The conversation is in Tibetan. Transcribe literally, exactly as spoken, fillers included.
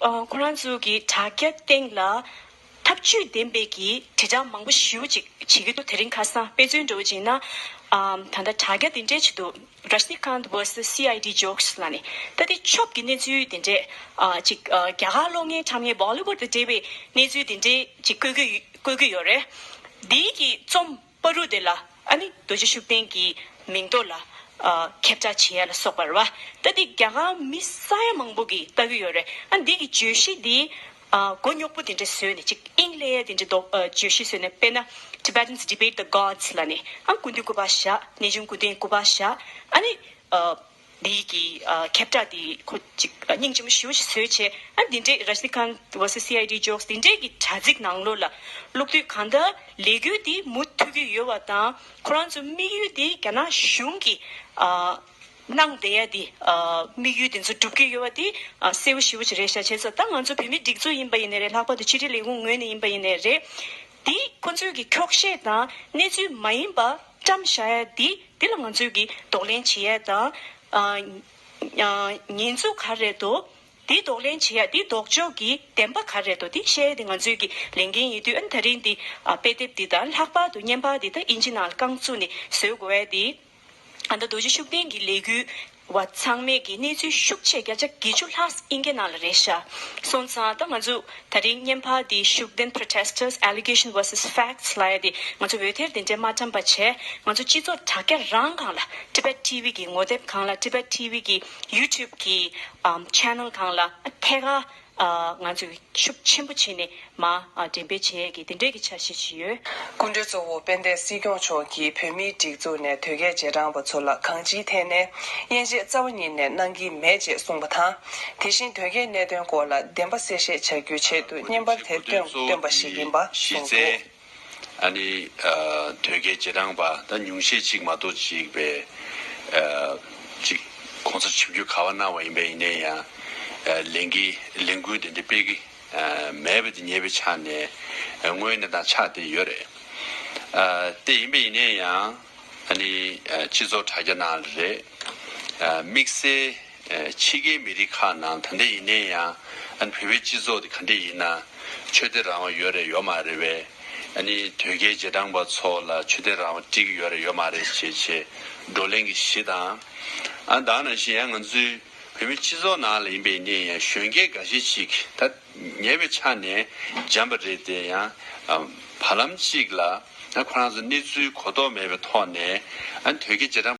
ཨ་ཁོ་རང་ཚོ་གི་དྲ་རྒྱ་སྟེང་ལ་ཐབས་ཇུས་ལྡན་པའི་གི་དྲིལ་བསྒྲགས་མང་པོ་ཞེ་པོ་ཅིག་བྱེད་ཀྱི་འདུག་དེ་རིང་ཁ་སང་དཔེ་མཚོན་འདྲ་བོ་བྱས་ན། ཨམ་ད་ལྟ་དྲ་རྒྱ་དེ་འདྲའི་ཆེད་དུ། Rajinikanth versus C I D jokes ལབ་ནས། ད་དེ་ཆོབ་ཀྱི་གནས་ཚུལ་དེ་འདྲས། ཨ་ཅིག་ཨ་རྒྱ་གར་གློག་བརྙན་འཁྲབ་མཁན་Bollywood དང་འབྲེལ་བའི་གནས་ཚུལ་དེ་འདྲས་ཅིག་བཀོད་ཀྱི་བཀོད་ཀྱི་ཡོད་རེད། དེའི་གི་རྩོམ་པ་རུ་དེ་ལ་ཨ་ནི་རྡོ་རྗེ་ཤུགས་ལྡན་གྱི་མིང་ཐོག་ལ་ཨ་ཁྱབ་བསྒྲགས་བྱེད་ཡ་ལ་སོགས་པ་རེད་བ། ད་དེ་རྒྱ་གར་མི་ས་ཡ་མང་པོ་གིས་ལྟ་གི་ཡོད་རེད། ཨ་ནི་དེ་གི་བརྗོད་གཞི་དེ་ཨ་མགོ་རྙོག་པོ་དེ་འདྲ་བཟོས་ནས་ཅིག་དབྱིངས་སླེབས་ཡ་དེ་འདྲ་འདུག་ཨ་བརྗོད་གཞི་བཟོས་ནས། དཔེར་ན། Tibetans debate the gods ལབ་ནས། ཨ་སྐུ་མདུན་སྐུ་པར་བཞག་གནས་ཆུང་སྐུ་མདུན་སྐུ་པར་བཞག་ཨ་ནི་ཨ་འདིའི་གི་ཨ་ཁྱབ་བསྒྲགས་འདི་ཁོ་ཅིག་ཨ་སྙིང་རྗེ་མོ་ཞེ་པོ་ཞིག་བཟོས་བྱས། ཨ་འདི་འདྲའི་Rajinikanth versus C I D jokes འདི་འདྲའི་གི་དྲ་ཚིགས་ནང་ལོགས་ལ་བླུག་དུས། གང་ལྟར་ལས་འགུལ་འདི་མུ་མཐུད་ཀྱི་ཡོད་པ་དང་། ཁོ་རང་ཚོ་དམིགས་ཡུལ་འདི་རྒྱ་ནག་གཞུང་གི་ཨ་གནང་བསྡད་ཡ་འདི་ཨ་དམིགས་ཡུལ་འདི་ཚོ་སྒྲུབ་ཀྱི་ཡོད་པ་འདི་ཨ་གསལ་པོ་ཞེ་པོ་ཅིག་རེད་ཤག་བྱས་ཙང་ད་ང་ཚོ་བོད་མིའི་སྒྲིག་འཛུགས་ཡིན་པ་ཡིན་ནའི་རེད། ལྷག་པར་དུ་ཕྱི་དྲིལ་ལས་ཁུངས་ངོས་ནས་ཡིན་པ་ཡིན་ནའི་རེད། འདི་ཁོ་ཚོའི་གི་འཁྱོག་བཤད་དང་གནས་ཚུལ་མ་ཡིན་པ་བཀྲམ་བཞག་ཡ་འདི། འདི་ལ་ང་ཚོས་ཀྱི་གདོང་ལེན་བྱེད་ཡ་དང་། ཨ་ཨ་ཉེས་འཛུགས་ག་རེ་འདུག་འདི་གདོང་ལེན་བྱེད་ཡ། འདི་ལྡོག་ཕྱོགས་ཀྱི་བདེན་པ་ག་རེ་འདུག་འདི་བཤད་ཡ་འདི་ང་ཚོས་ཀྱི་ལས་འགན་ཡིན་དུས། ཨ་ནི་ད་རིང་འདི་ཨ་དཔེ་དེབ་འདི་དང་ལྷག་པར་དུ་བརྙན་པར་འདི་ད་དབྱིན་ཇི་ནང་ལ་རྐང་བཙུགས་ནས་བཟོ་དགོས་ཡ་འདི། ཨ་ད་རྡོ་རྗེ་ཤུགས་ལྡན་གྱི་ལས་འགུལ་བ་ཚང་མས་ཀྱི་གནས་ཚུལ་ཤུགས་ཆེ་བརྒྱ་ཆ་བརྒྱད་ཅུ་ལྷག་དབྱིན་སྐད་ནང་ལ་རེད་ཤག་སོང་ཙང་ད་ང་ཚོ་ད་རིང་བརྙན་པར་འདི་ཤུགས་ལྡན་protesters allegation versus facts ལབ་ཡ་འདི་ང་ཚོ་འོད་སྡེར་དེ་འདྲའི་མ་བཀྲམ་པ་བྱས། ང་ཚོ་སྤྱི་ཚོགས་དྲ་རྒྱ་རང་སྒང་ལ། Tibet T V གི་ངོ་དེབ་སྒང་ལ། Tibet T V གི་YouTube གི་ཨམ་channel སྒང་ལ་ཐད་ཀར་ཨ་ང་ཚོས་ཤུགས་ཆེན་པོ་བྱས་ནས་མར་ཨ་འགྲེམས་སྤེལ་བྱེད་ཡས་ཀྱི་དེ་འདྲའི་གི་འཆར་གཞི་ཅིག་ཡོད། སྐུ་མགྲོན་གཙོ་བོ་དཔལ་ལྡན་སྲིད་སྐྱོང་མཆོག་གིས་བོད་མིའི་སྒྲིག་འཛུགས་ནས་དོལ་རྒྱལ་རྗེས་འབྲང་པ་ཚོ་ལ་གང་ཅིའི་ཐད་ནས་དབྱེ་འབྱེད་རྩ་བ་ཉིད་ནས་གནང་གི་མེད་ཅེས་གསུངས་པ་དང་། དེ་བཞིན་དོལ་རྒྱལ་གནད་དོན་སྐོར་ལ་བདེན་པ་གསལ་བཤད་བྱ་རྒྱུའི་ཆེད་དུ་བརྙན་པར་དེ་བཏོན་བཏོན་པ་ཞིག་ཡིན་པ་གསུངས་འདུག་ཨ་ནི་ཨ་དོལ་རྒྱལ་རྗེས་འབྲང་པ་ད་ཉུང་ཤས་ཅིག་མ་གཏོགས་ཅིག་པའི་ཨ་ཅིག་གོང་ས་ཆིབས་བསྒྱུར་ག་པར་གནང་བ་ཡིན་པ་ཡིན་ནའི་ཡང་། ཨ་ལས་འགུལ་ལས་འགུལ་དེ་འདྲ་སྤེལ་གི་ཨ་མེད་པ་དེ་ངེས་པའི་ཆ་ནས། ཨ་དངོས་གནས་དང་ཆགས་བསྡད་ཡོད་རེད། ཨ་དེ་ཡིན་པ་ཡིན་ནའི་ཡང་། ཨ་ནི་ཨ་སྤྱི་ཚོགས་དྲ་རྒྱ་ནང་ལ་རེད། ཨ་དམིགས་བསལ་ཨ་ཕྱི་རྒྱལ་མི་རིགས་ཁག་ནང་ད་ལྟ་ཡིན་ནའི་ཡང་། ཨ་ནི་བོད་པའི་སྤྱི་ཚོགས་དེ་ག་འདྲ་ཡིན་ན་ཆོས་དད་རང་དབང་ཡོད་རེད་ཡོད་མ་རེད་པས། ཨ་ནི་དོལ་རྒྱལ་རྗེས་འབྲང་པ་ཚོ་ལ་ཆོས་དད་རང་དབང་སྤྲད་ཀྱི་ཡོད་རེད་ཡོད་མ་རེད་ཅེས་བྱས་བགྲོ་གླེང་གི་གཞི་དང་། ཨ་ད་ནང་བཞིན་ཡང་ང་ཚོའི་བོད་མི་སྤྱི་ཚོགས་ནང་ལ་ཡིན་པ་ཡིན་ནའི་ཡང་། གཞོན་སྐྱེས་འགའ་ཤས་ཤིག་ད་ཉེ་བའི་ཆ་ནས་འཇམ་པ་རེད་དེ། ཡང་ཨ་བར་ལམ་གཅིག་ལ་ཨ་ཁོ་རང་ཚོ་གནས་ཚུལ་གོ་རྟོགས་མེད་པའི་ཐོག་ནས། ཨ་དོལ་རྒྱལ་རྗེས་འབྲང་